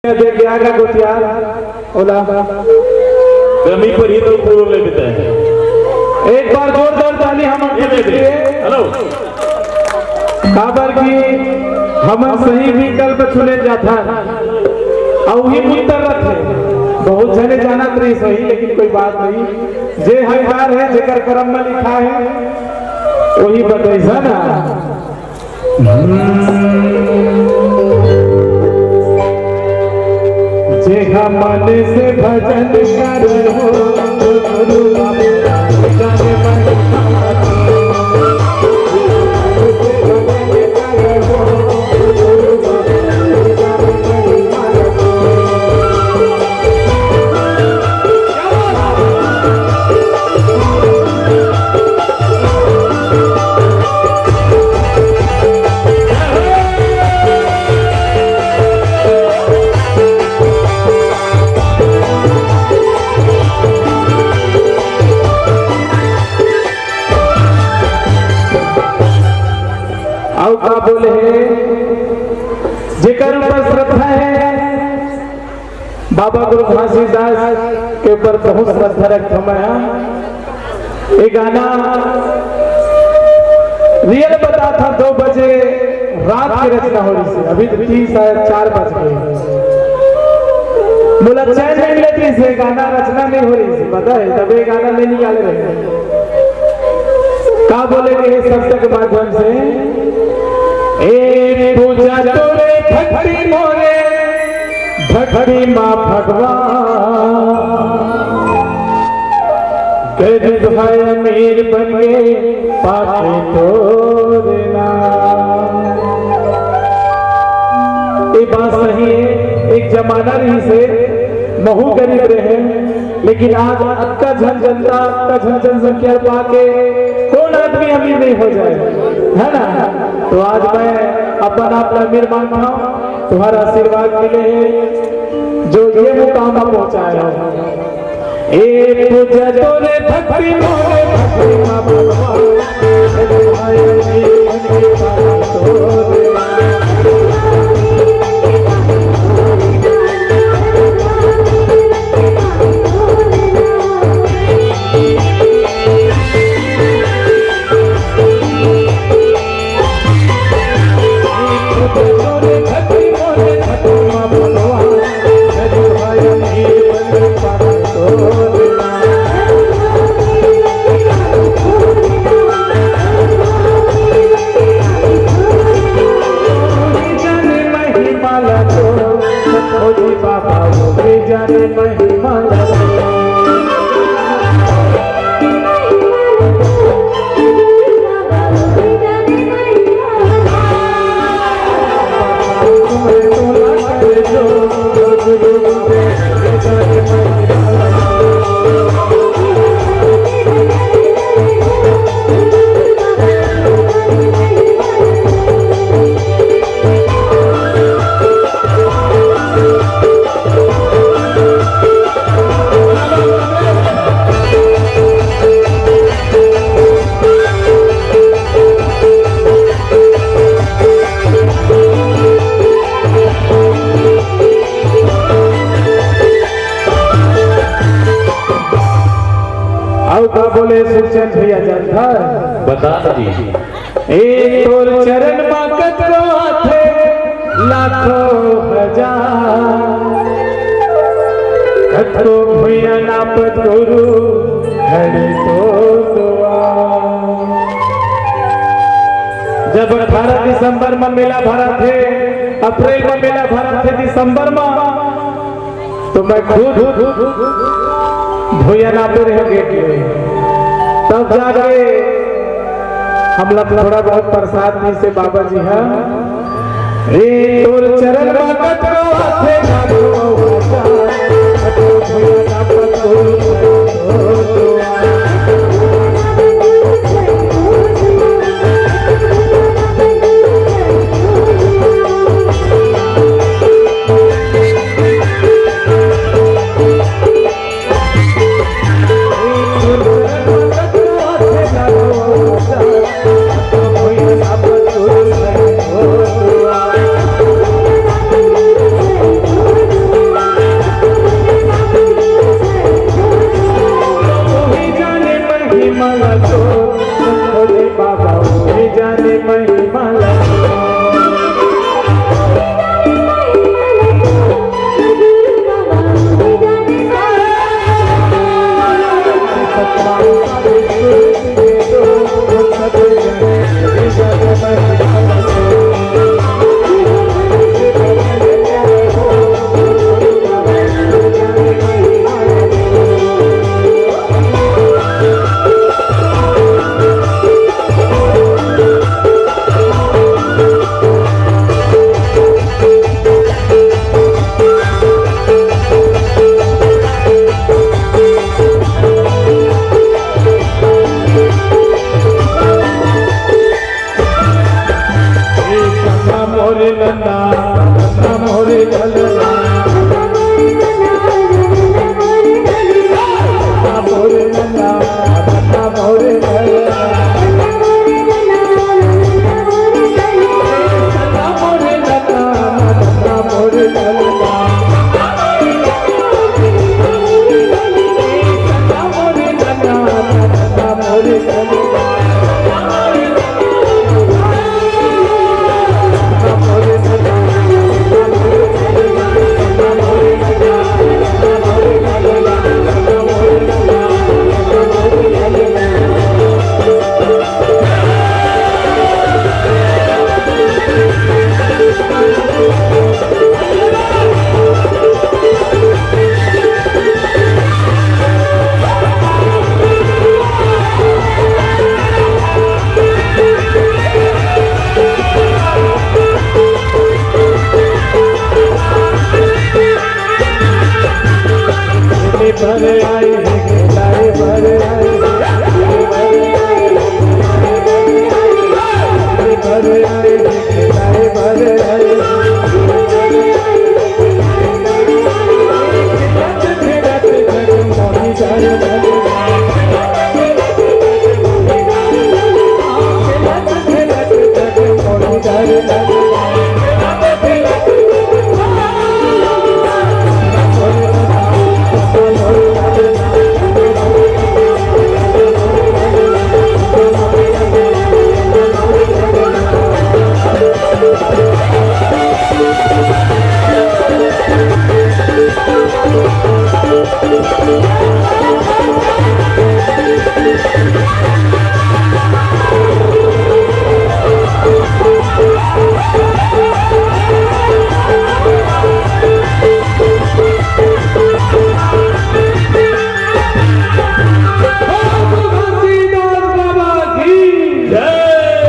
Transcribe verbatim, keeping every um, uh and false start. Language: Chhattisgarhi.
दे के आगा गोतिया, ओला। कमी पर ही तो पूरा ले देता है। एक बार जोरदार ताली हम ये दे दे। हेलो। काबर कि हमन सही विकल्प चुने जाथन, अउ उही उत्तर रथे। बहुत झने जानत रही सही, लेकिन कोई बात नहीं। जे हकदार है, जेकर करम में लिखा है, वही बतैसा ना। जेहा मन से भजन करहु, गुरु बाबा जाने मन। अउ का बोले हे, जेकर ऊपर श्रद्धा है, बाबा गुरु घासीदास के ऊपर बहुत श्रद्धा रखथों मैं हा। ये गाना रियल बताथों, दो बजे रात के रचना हो रही थी, अभी तो तीन, साढ़े चार बज गए। मोला चैन नहीं लेती से गाना रचना नहीं हो रही थी, पता है, तब ये गाना नहीं निकाले रहे। का बोले के हे शब्द के माध्यम से, ए पूजा तोरे भक्ति मोरे, भक्ति माँ भगवान, गरीब है अमीर बन गए पाके तोरे नाम। ये बात सही है, एक जमाना रहिसे, महू गरीब रहे, लेकिन आज अतका झन जनता, अतका झन जनसंख्या पाके कौन आदमी अमीर नहीं हो जाए, है ना? तो आज मैं अपन आप ला अमीर मानता हूँ, तुम्हारा आशीर्वाद मिले है, जो ये मुकाम पर पहुँचाए हो। ए पूजा तोरे भक्ति मोरे भक्ति मा भगवान, ए भाई जीवन के पार तोरे। अउ का बोले सुखचंद भैया जानथस? बता जी। ए तोर चरण मा कतको आथे लाखों हजार, कतको भुइयां नापत गुरु घड़ी तोर दुआर। जब अठारह दिसंबर मा मेला भरथे, अप्रैल मा मेला भरथे, दिसंबर मा तो मैं खुद भुइयां नापे रहेंव गेट में, तब जाके हमला थोड़ा बहुत प्रसाद दिसे बाबा जी हा। ए तोर चरण मा कतको आथे लाखों हजार, कतको भुइयां नापत गुरु घड़ी तोर दुआर। मोरे नन्ना, नन्ना मोरे ललना। मोरे नन्ना, नन्ना मोरे ललना।